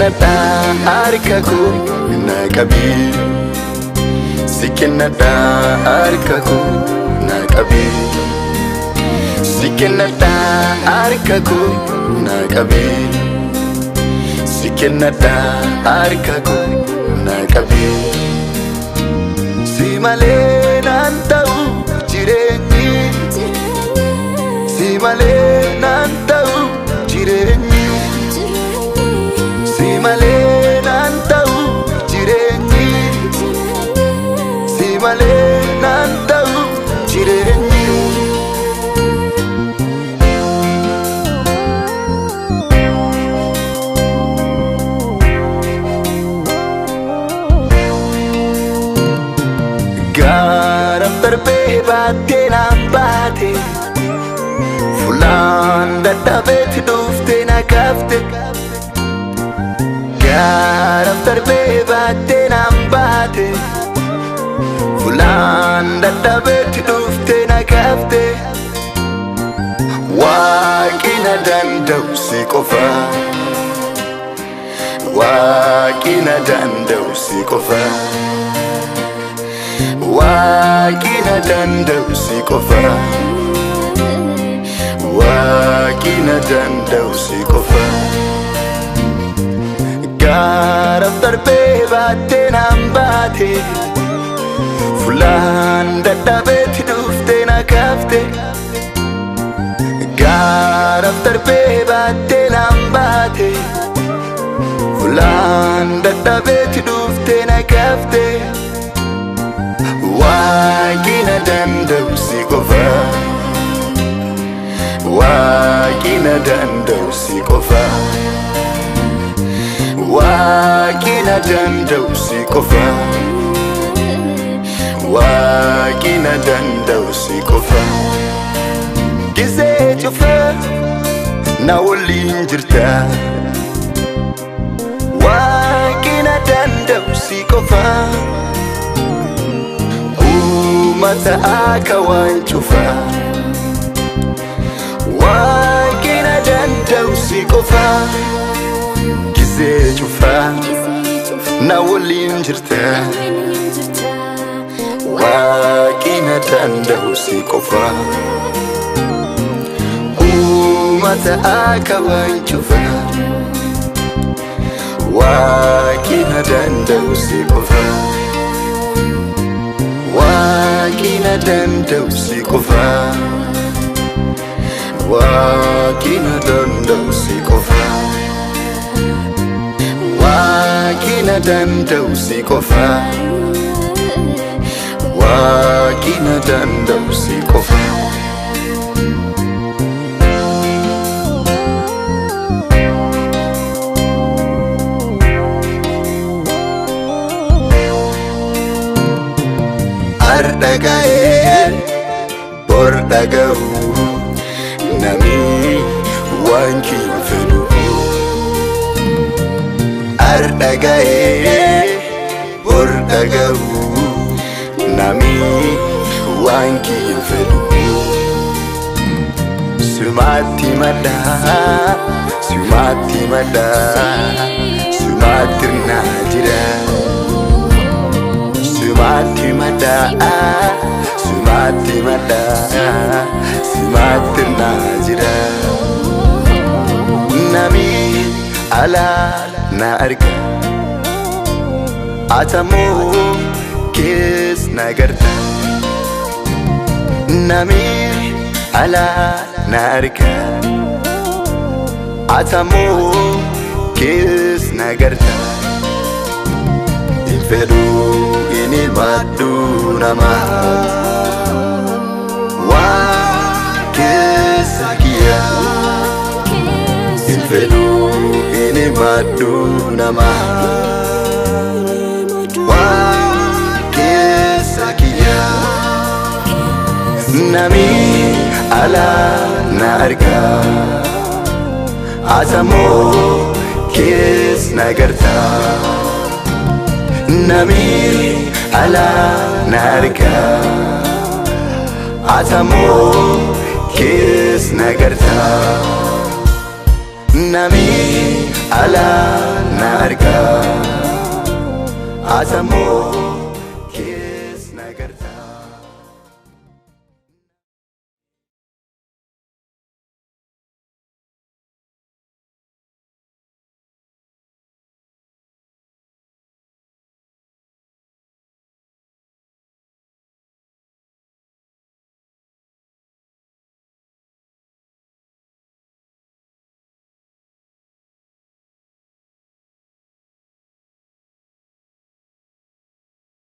kennadha harka koo na qabi. Si kennadha harka koo na qabi. Si kennadha harka koo na qabi. Si kennadha harka koo na qabi. Si malee naan ta'u jireenyi. Si malee naan ta'u jireenyi. Si malee naan ta'u jireenyi. Si malee naan ta'u jireenyi. Gaara darbee baattee naan baate, fuulaan dadhabeetti dhuftee na kaafte. Gaara darbee baattee naan baate, fuulaan dadhabeetti dhuftee na kaafte. Waaqni danda'u si qofa. Waaqni danda'u si qofa. Waaqni danda'u si qofa. Waaqni danda'u si qofa. Gaara darbee baattee naan baate, fuulaan dadhabeetti dhuftee na kaafte. Gaara darbee baattee naan baate, fuulaan dadhabeetti dhuftee na kaafte. Waaqni danda'u si qofa. Waaqni danda'u si qofa. Waaqni danda'u si qofa. Waaqni danda'u si qofa. Gizee cufa na waliin jirta. Waaqni danda'u si qofa. Uummata akka waan cufa. Waaqni danda'u si qofa. Gizee cufa na waliin jirta. Waaqni danda'u si qofa. Uummata akka waan cufa. Waaqni danda'u si qofa. Waaqni danda'u si qofa. Waaqni danda'u si qofa. Waaqni danda'u si qofa. Waaqni danda'u si qofa. Har'a ga'ee bor dhaga'u namni waan kiin fedhu. Har'a ga'ee bor dhaga'u namni waan kiin fedhu. Sumaatti maddaa, sumaatti maddaa, sumaatti naa jira. Sumaatti maddaa, sumaatti maddaa, sumaatti naa jira. Nami alaa na arga, atamoo kees na garta. Nami alaa na arga, atamoo kees na garta. Hin fedhu inni madduu namaa. Waan keessa kiyya. Hin fedhu inni madduu namaa. Waan keessa kiyya. Nami alaa na arga, atamoo kees na garta. Nami alaa na arga, atamoo kees na garta. Nami Alaa na argaa asamoo.